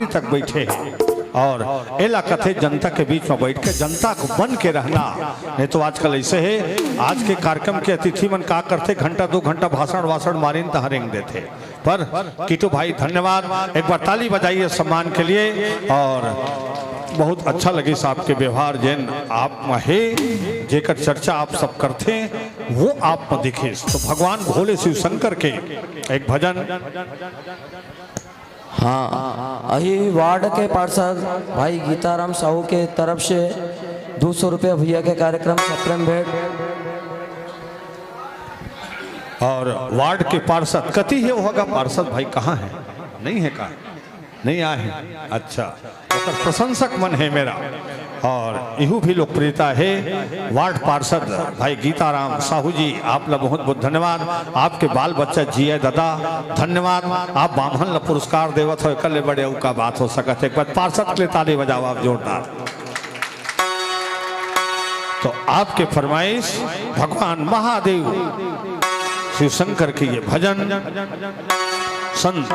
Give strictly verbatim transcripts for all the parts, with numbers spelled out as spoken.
तक बैठे हैं। और एला कथे जनता के बीच में बैठ के जनता को बन के रहना। नहीं तो आजकल ऐसे है, आज के कार्यक्रम के अतिथि मन का करते, घंटा दो घंटा भाषण वाषण मारिन तहाँ रेंग देते। पर किटू भाई धन्यवाद, एक बार ताली बजाइए सम्मान के लिए। और बहुत अच्छा लगिस आपके व्यवहार, जेन आप में हे, जेकर चर्चा आप सब करते, वो आप में दिखिस। तो भगवान भोले शिव शंकर के एक भजन। हाँ, अही वार्ड के पार्षद भाई गीताराम साहू के तरफ से दो सौ रुपया भैया के कार्यक्रम सप्रेम भेंट। और वार्ड के पार्षद कति हे होगा? पार्षद भाई कहाँ है? नहीं है का? नहीं आए हैं। अच्छा, ओकर प्रशंसक मन है मेरा। और इहू भी लोकप्रियता है। वार्ड पार्षद भाई गीताराम साहू जी, आप ला बहुत बहुत धन्यवाद। आपके बाल बच्चा जिए दादा, धन्यवाद। आप बाम्हन ला पुरस्कार देवत हो, एकर ले बड़े अउ का बात हो सकत है? एक बार पार्षद के लिए ताली बजाओ आप जोरदार। तो आपके फरमाइश भगवान महादेव शिव शंकर के ये भजन सन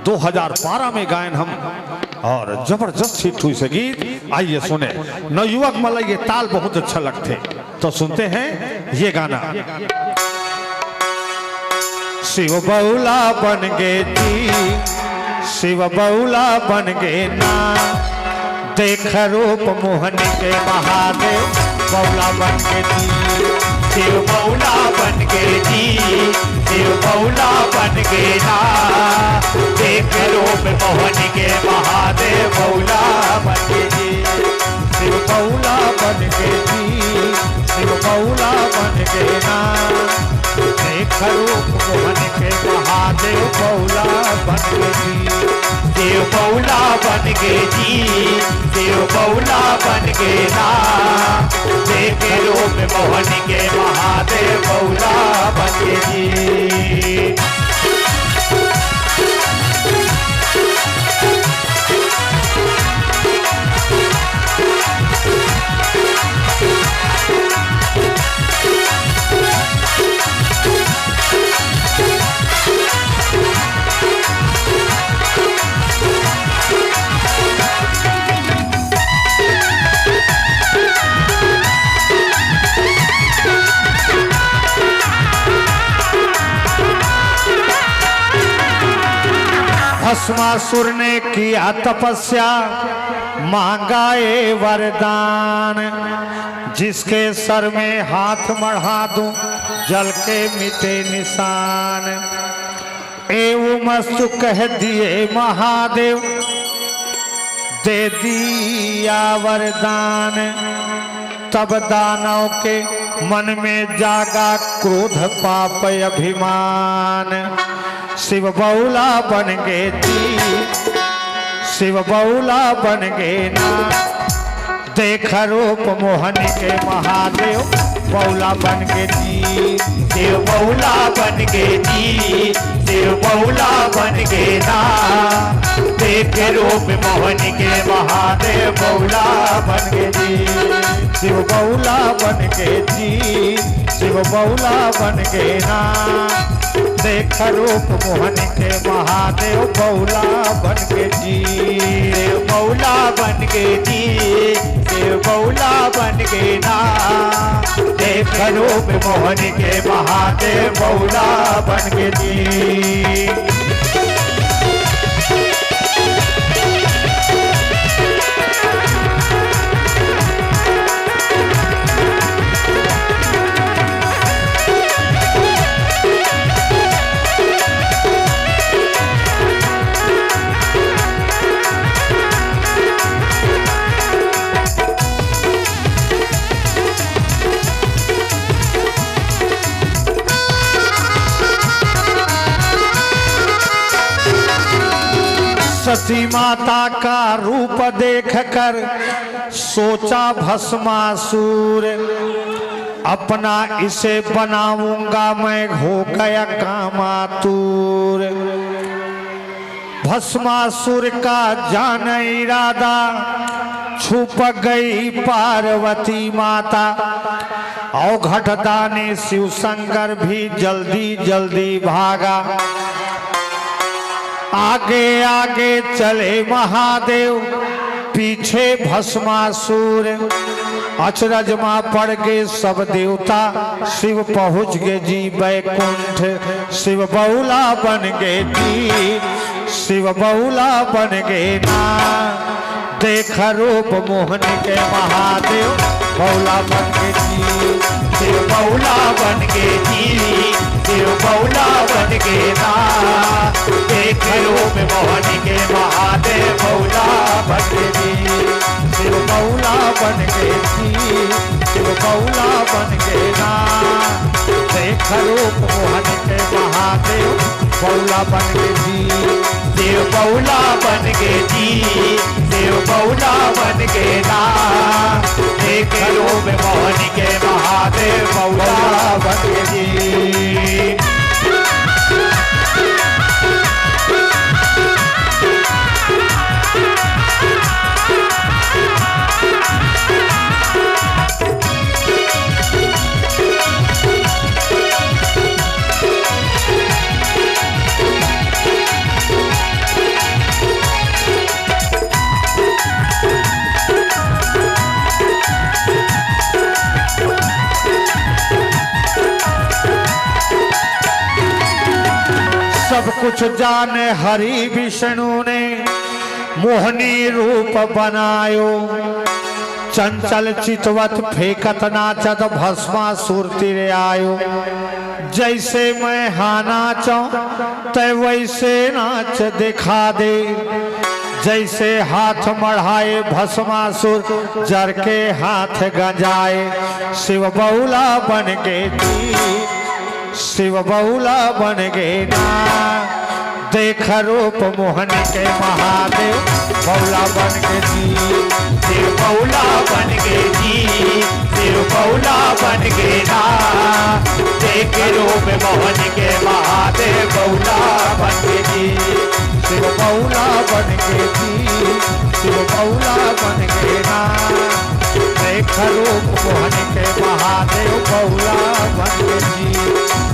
दो हज़ार बारह में गायन हम, और जबरदस्त हिट हुई से गीत। आइए सुने, नवयुवक मन ला ये ताल बहुत अच्छा लगते, तो सुनते हैं ये गाना। शिव बउला बन गे जी, शिव बउला बन गे ना, देख रूप मोहन के महादेव बउला बन गे जी। शिव बउला बन गे जी, शिव बउला बन गे ना, देख रूप मोहन के महादेव बउला बन गे जी। शिव बउला बन गे जी, शिव बउला बन गे ना, देख रूप मोहन के महादेव बउला बन गे जी। शिव बउला बन गे जी, शिव बउला बन गे ना, देख रूप मोहन के महादेव बउला बन गे जी। भस्मासुर ने किया तपस्या, मांगा ये वरदान, जिसके सर में हाथ मढ़ा दूं, जल के मिटे निशान। एवमस्तु कह दिए महादेव, दे दिया वरदान। तब दानव के मन में जागा क्रोध पाप अभिमान। शिव बउला बन गे जी, शिव बउला बन गे ना, देख रूप मोहन के महादेव बउला बन गे जी। शिव बउला बन गे जी, शिव बउला बन गे ना, देख रूप मोहन के महादेव बउला बन गे जी। शिव बउला बन गे जी, शिव बउला बन गे ना, देख रूप मोहन के महादेव बउला बन गे जी। शिव बउला बन गे जी, शिव बउला बन गे ना, देख रूप मोहन के महादेव बउला बन गे जी। सती माता का रूप देखकर सोचा भस्मासुर, अपना इसे बनाऊंगा मैं, हो गया कामातुर। भस्मासुर का जान इरादा, छुप गई पार्वती माता। अवघट दानी शिव शंकर भी जल्दी जल्दी भागा। आगे आगे चले महादेव, पीछे भस्मासुर। अचरज मा पड़ गे सब देवता, शिव पहुँच गे जी बैकुंठ। शिव बउला बन गे जी, शिव बउला बन गे ना। देख रूप मोहन के महादेव, बउला बन गे जी। शिव बउला बन गे जी, शिव बउला बन गे ना। देख रूप मोहन के महादेव, बउला बन गे जी। शिव बउला बन गे जी, शिव बउला बन गे ना। देख रूप मोहन के महादेव, बउला बन गे जी। शिव बउला बन गे जी, शिव बउला बन गे ना। देख रूप मोहन के महादेव, बउला बन गे जी। सब कुछ जाने हरि विष्णु ने, मोहनी रूप बनायो। चंचल चितवत फेंकत नाचत भस्मासुर तिर आयो। जैसे मैं हा नाचौं, तै वैसे नाच दिखा दे। जैसे हाथ मढ़ाए भस्मासुर, जर के हाथ गंजाए। शिव बउला बन गे जी, शिव बउला बन गे ना। देख रूप मोहन के महादेव, बउला बन गे जी। शिव बउला बन गे जी, शिव बउला बन गे ना। देख रूप मोहन के महादेव, बउला बन गे जी। शिव बउला बन गे जी, शिव बउला बन गे ना। देख रूप मोहन के महादेव, बउला बन गे जी।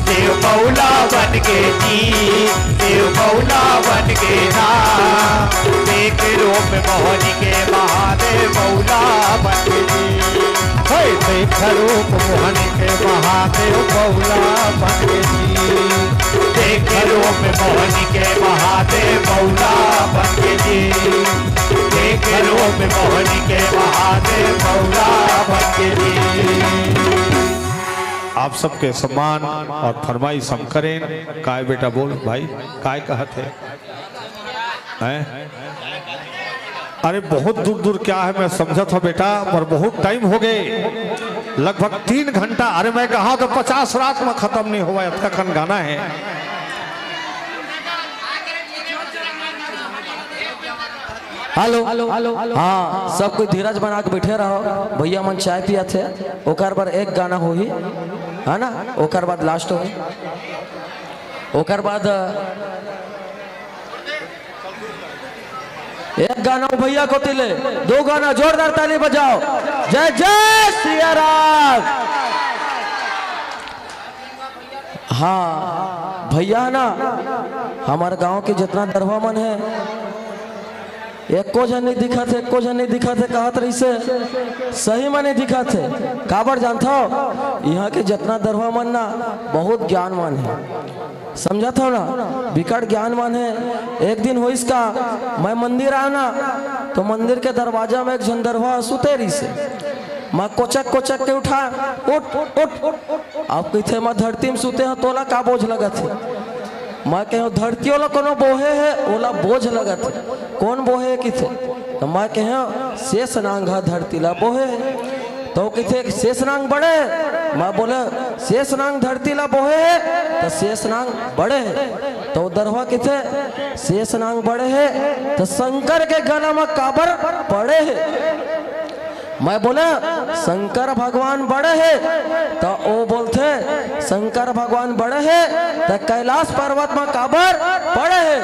शिव बउला बन गे जी, शिव बउला बन गे ना। देख रूप मोहन के महादेव, बउला बन गे जी। हे, देख रूप मोहन के महादेव, बउला बन गे जी। देख रूप मोहन के महादेव, बउला बन गे जी। देख रूप मोहन के महादेव, बउला बन गे जी। आप सबके सम्मान और फरमाइश हम करें। काय बेटा बोल भाई, काय कहत हे? हैं? अरे बहुत दूर दूर क्या है, मैं समझत हौं बेटा, पर बहुत टाइम हो गे, लगभग तीन घंटा। अरे मैं कहा तो पचास राग में खत्म नहीं होवय, अतका कन गाना है। हेलो, हाँ, सब कोई धीरज बना के बैठे रहो। भैया मन चाय पियत हे, ओकर बर एक गाना होही, है ना, ओकर बाद लास्ट होही, ओकर बाद एक गाना भैया कोती ले, दो गाना जोरदार ताली बजाओ। जय जय सिया राम। हाँ भैया ना, हमर गांव के जितना दरवा मन हे, एको झन नहीं दिखत हे, एको झन नहीं दिखत हे कहत रहिसे, सही में नहीं दिखत हे। काबर जानथव, इहाँ के जितना दरवा मन ना बहुत ज्ञानवान हे। समझत हव ना, बिकट ज्ञानवान हे। एक दिन होइस का, मैं मंदिर आय ना, तो मंदिर के दरवाजा में एक झन दरवा सुते रहिसे। मैं कोचक कोचक के उठा, "उठ, उठ, उठ।" अब कहिथे, "मैं धरती में सुते हौं, तोला का बोझ लगत हे?" मैं कहेंव, "धरती ओला कोनो बोहे हे, ओला बोझ लगत हे।" "कोन बोहे?" कहिथे। तो मैं कहेंव, "शेष नांग ह धरती ला बोहे हे।" तो कहिथे, "शेष नांग बड़े हे।" मैं बोलेंव, "शेष नांग धरती ला बोहे हे, तो शेष नांग बड़े हे।" तो दरवा कहिथे, "शेष नांग बड़े हे, तो शंकर के गला में काबर पड़े हे?" मैं बोलेंव, "शंकर भगवान बड़े हे।" तो ओ बोलथे, "शंकर भगवान बड़े हे, तो कैलाश पर्वत में काबर पड़े हे?"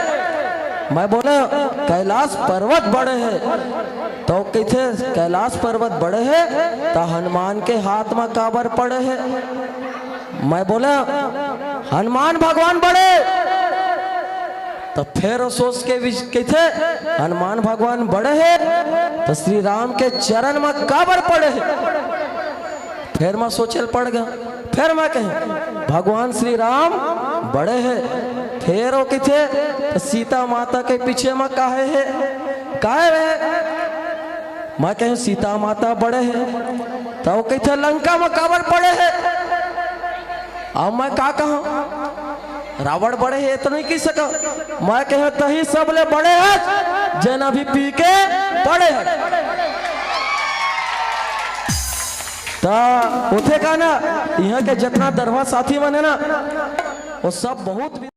मैं बोलेंव, "कैलाश पर्वत बड़े हे।" तो कहिथे, "कैलाश पर्वत बड़े हे, त हनुमान के हाथ म काबर पड़े हे?" मैं बोलेंव, "हनुमान भगवान बड़े।" त त फेर वो सोच के भी कहिथे, हनुमान भगवान बड़े हे, त श्री राम के चरण म काबर पड़े हे? फेर मैं सोचे ल पड़ गा। फेर मैं कहे, भगवान श्री राम बड़े हे। फेर वो कहिथे, त सीता माता के पीछे म काहे हे? काहे हे? मैं कहे, सीता माता बड़े हे। त वो कहिथे, लंका म काबर पड़े हे? अब मैं का कहूं? रावण बड़े हे, ए तो नहीं कहि सकंव। मैं कहे, तहीं सबले बड़े हे, जेन अभी पी के पड़े हे। त होथे का ना, इहां के जतना दरभा साथी मन हे ना, वो सब बहुत